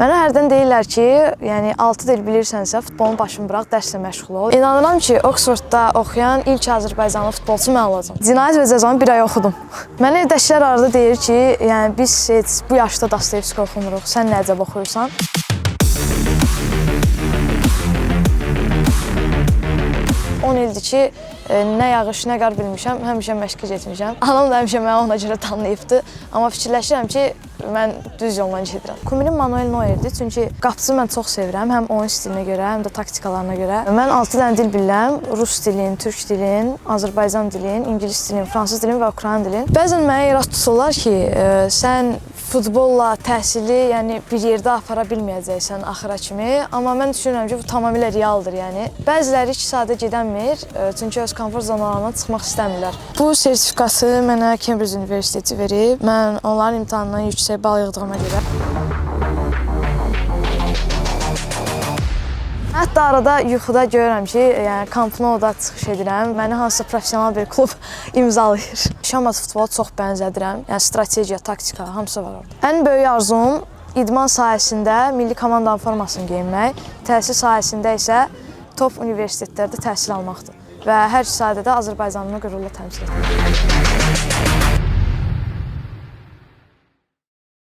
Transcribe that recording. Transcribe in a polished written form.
Mənə hərdən deyirlər ki, yəni 6 dil bilirsənsə, futbolun başını burax, dərslə məşğul ol. İnanıram ki, Oxfordda oxuyan ilk Azərbaycanlı futbolçu mən olacam. Cinayət və Cəzanı bir ay oxudum. Mənə evdəkilər arada deyir ki, yəni biz heç bu yaşda Dostoyevski oxumuruq, sən nə əcəb oxuyursan? 10 ildir ki, nə yağış, nə qar bilmişəm, həmişə məşqə getmişəm. Anam da həmişə məni ona görə tanıyıbdı. Amma fikirləşirəm ki, mən düz yolla gedirəm. Kumirim Manuel Neuer'dir, çünki qapıcı mən çox sevirəm, həm oyun stilinə görə, həm də taktikalarına görə. Mən 6 dənə dil bilirəm: rus dilin, türk dilin, Azərbaycan dilin, ingilis dilin, fransız dilin və ukrayn dilin. Bəzən mənə irad tuturlar ki, sən futbolla təhsili, yəni bir yerdə apara bilməyəcəksən axıra kimi, amma mən düşünürəm ki, bu tamamilə realdır, yəni. Bəziləri 2 saata gedəmir, çünki öz komfort zonalarından çıxmaq istəmirlər. Bu sertifikatı mənə Cambridge Universiteti verib. Mən onların imtahanından yüksək bal yığdığıma görə. Hətta arada yuxuda görürəm ki, yəni Camp Nou-da çıxış edirəm. Məni hansısa professional bir klub imzalayır. Şahmat futbola çox bənzədirəm. Yəni strategiya, taktika, hamısı var orada. Ən böyük arzum idman sahəsində milli komandanın formasını geyinmək, təhsil sahəsində isə top universitetlərdə təhsil almaqdır. Və hər iki sahədə də Azərbaycanımı qürurla təmsil etmək.